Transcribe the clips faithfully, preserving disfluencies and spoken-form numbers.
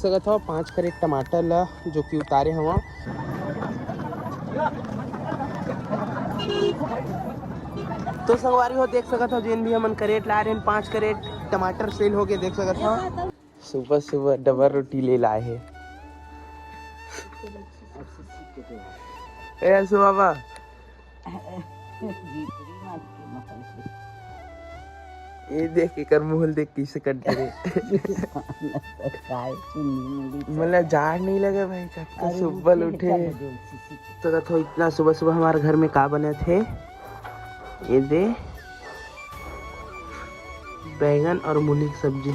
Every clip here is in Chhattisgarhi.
सकत हो पाँच कैरेट टमाटर ला, जो कि उतारे हवा। तो संगवारी हो, देख सकत हो, जेन भी हमन कैरेट ला रहे हैं, पाँच कैरेट टमाटर सेल हो गए। देख सकत हो, सुबह सुबह डबल रोटी ले लाए हे। ए सुबह बा, ये देख, एकर मुंह ल देख, कैसे कट रे। मोला जाड़ नहीं लगे भाई, कतका सुबह उठे। तो कथो, इतना सुबह सुबह हमारे घर में का बने थे? ये दे, बैगन और मूली की सब्जी।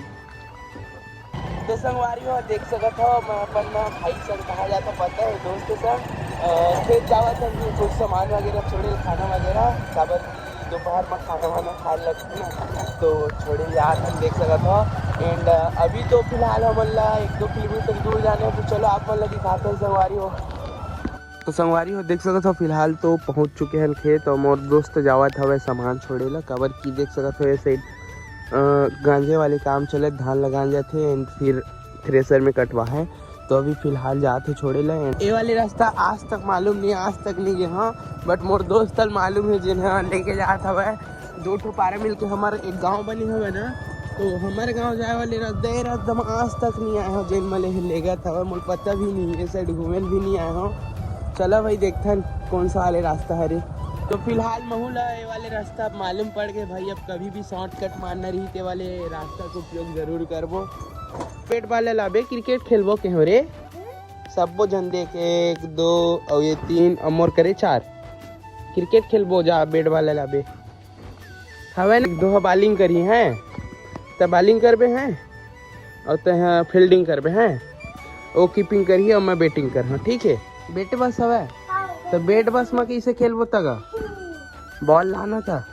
तो संगवारी हो, देख सकत हो, मैं अपन ना भाई संग कहाँ जाता पता है, दोस्त संग, अ, खेत जावत हम, कुछ सामान वगैरह छोड़े, खाना वगैरह, काबर कि दोपहर में खाना वाना खाए लगथे ना, तो छोड़े जात हम, देख सकत हो। एंड अभी तो फिलहाल हमन ला एक दो किलोमीटर दूर जाने, तो चलो आप मन ला दिखाते हैं संगवारी हो। तो संगवारी हो, देख सकत हो, फिलहाल तो पहुंच चुके हैं खेत और मोर दोस्त जावत हवे सामान छोड़े ला, काबर कि देख सकत हो, ये साइड गांजे वाले काम चले, धान लगान जाते हैं एंड फिर थ्रेसर में कटवा है। तो अभी फिलहाल जात है छोड़े ला। ये वाले रास्ता आज तक मालूम नहीं, आज तक नहीं गए हाँ, बट मोर दोस्त ल मालूम है, जिन्हें लेके जात हवे। दो ठो पारा मिलके हमार एक गांव बने हवे ना, तो हमारे गांव जाए वाले रास्ता, ये रास्ता में आज तक नहीं आए हो, जेन मले लेगत हवे, मोर पता भी नहीं है, साइड घूमे भी नहीं आए हो। चला भाई, देखथन कौन सा वाले रास्ता हरे। तो फिलहाल महू ला ये वाले रास्ता अब मालूम पड़ गए भाई, अब कभी भी शॉर्टकट मारना रही, ते वाले रास्ता को उपयोग जरूर करबो। पेट वाला लाबे, क्रिकेट खेलबो के हो रे? सब्बो झन देख, एक, दो, अउ ये तीन, अउ मोर करे चार। क्रिकेट खेलबो, जा, बेट वाला लाबे। हवे ना, दो ह बॉलिंग करी हैं, त बॉलिंग करबे हैं, अउ ते ह फील्डिंग करबे हैं। ओ कीपिंग करी, अउ मैं बैटिंग कर, हाँ, ठीक है। बेटे बस हवे, तो बेट बस में कैसे खेलबो तगा? बॉल लाना था।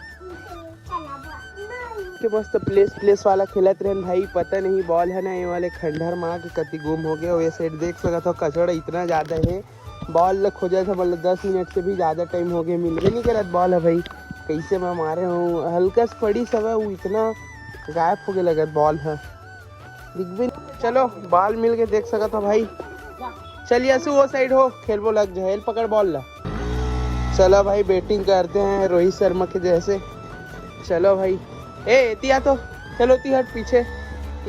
के मस्त प्लेस प्लेस वाला खेलत रहन भाई, पता नहीं बॉल है ना, ये वाले खंडहर माँ के कति गुम हो गए। ये साइड देख सकत हो, कचड़ा इतना ज्यादा है, बॉल ल खोजत हे, मतलब दस मिनट से भी ज्यादा टाइम हो गए, मिलबे नहीं करत बॉल ह भाई। कैसे मैं मारे हूँ, हल्का से पड़ी सब है, वो इतना गायब हो गए लगत बॉल ह, दिखबे नहीं। चलो, बॉल मिल के देख सकत हो भाई। चल यसु, वो साइड हो, खेलबो लग जा, एल पकड़ बॉल ला। चलो भाई, बैटिंग करते हैं रोहित शर्मा के जैसे। चलो भाई, ए एतिया तो, चलो ती हट पीछे।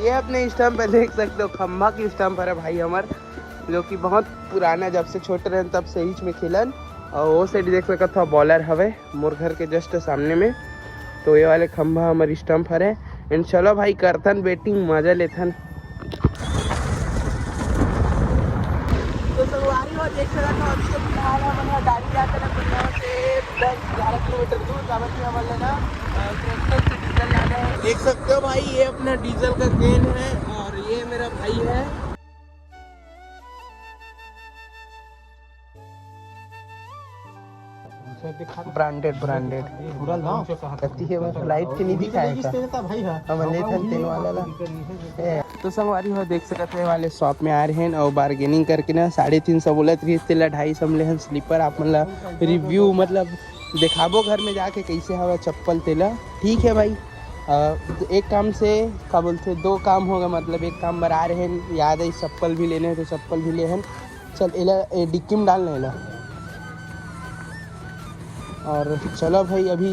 ये अपने स्टंप पे देख सकते हो, खंभा की स्टंप है भाई हमार, जो कि बहुत पुराना, जब से छोटे रहन तब से ही में खेलन। और वो साइड देख सकत हो, बॉलर हवे मोर घर के जस्ट सामने में। तो ये वाले खंभा हमर स्टंप हरे। एंड चलो भाई, करथन बैटिंग, मजा लेथन। तो संगवारी हो, देख सकत हो, अभी तो फिलहाल हमन ह गाड़ी जात हन अपन गाँव से दस ग्यारह किलोमीटर दूर, काबर कि हमन ल ना, अ, ट्रैक्टर से डीजल लाना है। देख सकते हो भाई, ये अपना डीजल का कैन है और ये मेरा भाई है। Branded, branded. कति हे बस, लाइट के नहीं दिखाए का? भाई हा। हम लेथन तेल वाला ला। ए। तो संगवारी हो, देख सकत हो, ये वाले शॉप में आ रहे हैं और बार्गेनिंग करके ना साढ़े तीन सौ बोलत रही, तेला ढाई सौ में लेहन स्लीपर। आप मन ला रिव्यू मतलब दिखाबो घर में जाके कैसे हवा चप्पल तेला। ठीक है भाई, अ, एक काम से का बोलते, दो काम होगा, मतलब एक काम बर आ रहे हैं, याद है चप्पल भी लेने हैं तो चप्पल भी लेहन। चल, एला, ए, डिक्की में डालना एला। और चलो भाई, अभी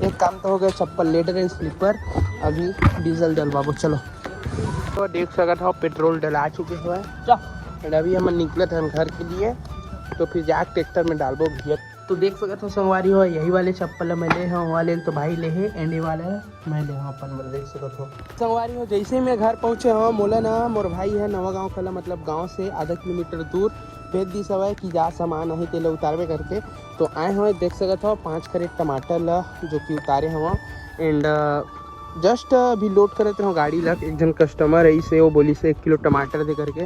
एक काम तो हो गया, चप्पल ले डरे, स्लीपर, अभी डीजल डलवाबो। चलो, तो देख सकत हो, पेट्रोल डला चुके हुए हैं। चल। And अभी हम निकलत हन घर के लिए, तो फिर जाके ट्रैक्टर में डालबो भैया। तो देख सकत हो संगवारी हो, यही वाले चप्पल मैं ले हूँ, वाले तो भाई ले है, एंड ये वाला मैं ले हूँ अपन बर, देख सकत हो। संगवारी हो, जैसे ही मैं घर पहुँचे हूँ, मोला ना मोर भाई है नवा गाँव खला, मतलब गाँव से आधा किलोमीटर दूर भेज दी सवय कि जा सामान आहे तेला उतारबे करके। तो आए हवं, देख सकत हो, पाँच कैरेट टमाटर ला जो कि उतारे हवं। एंड जस्ट अभी लोड करत रहूँ गाड़ी ला, एक जन कस्टमर है से वो बोली से एक किलो टमाटर दे करके।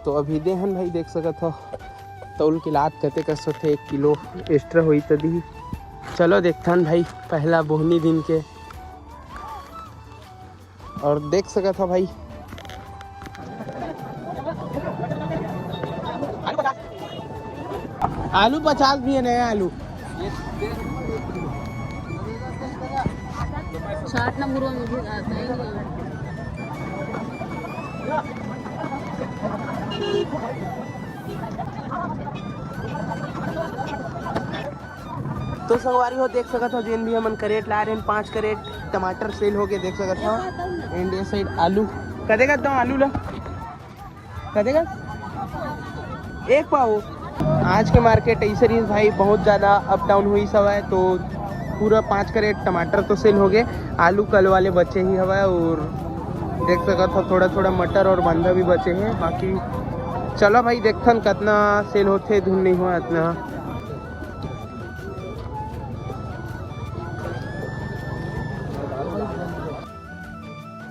तो अभी दे हन भाई, देख सकत हो तौल के लात कते कस होथे, एक किलो एक्स्ट्रा होई त दिही। चलो देखथन भाई, पहला बोहनी दिन के। और देख सकत हो भाई, आलू पचास, आलू पचास भी है, नया आलू। साठ नंबर में भी आता है। तो संगवारी हो, देख सकत हो, जेन भी हमन करेट लाए रहेन, पाँच करेट टमाटर सेल हो गए, देख सकत हो। एंड ये साइड आलू, कतेक दो आलू ला, कतेक एक पाव। आज के मार्केट ऐसे रही भाई, बहुत ज़्यादा अप डाउन हुई सब है। तो पूरा पाँच करेट टमाटर तो सेल हो गए, आलू कल वाले बचे ही हवय, और देख सकत हो थोड़ा थोड़ा मटर और बंधा भी बचे हैं। बाकी चलो भाई, देखथन कितना सेल होथे, धुन नहीं हुआ इतना।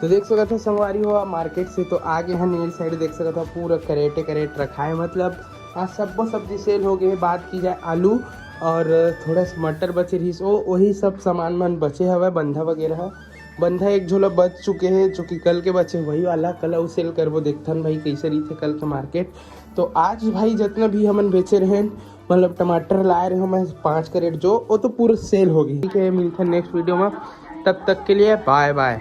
तो देख सकत हो संगवारी हो, मार्केट से तो आगे हन, ये साइड देख सकत हो पूरा करेटे करेट रखा है, मतलब आज सब्बो सब्जी सेल हो गए। बात की जाए आलू और थोड़ा सा मटर बचे रहिस, ओ वही सब सामान मन बचे हवय, बंधा वगैरह। बंधा एक झोला बच चुके हैं, जो कि कल के बचे, वही वाला कल अउ सेल करबो। देखथन भाई कैसे रहिथे कल के मार्केट। तो आज भाई जितना भी हमन बेचे रहे, मतलब टमाटर लाए रहे मैं पाँच करेट जो, वो तो पूरा सेल हो गई। ठीक है, मिलते हैं नेक्स्ट वीडियो में, तब तक के लिए बाय बाय।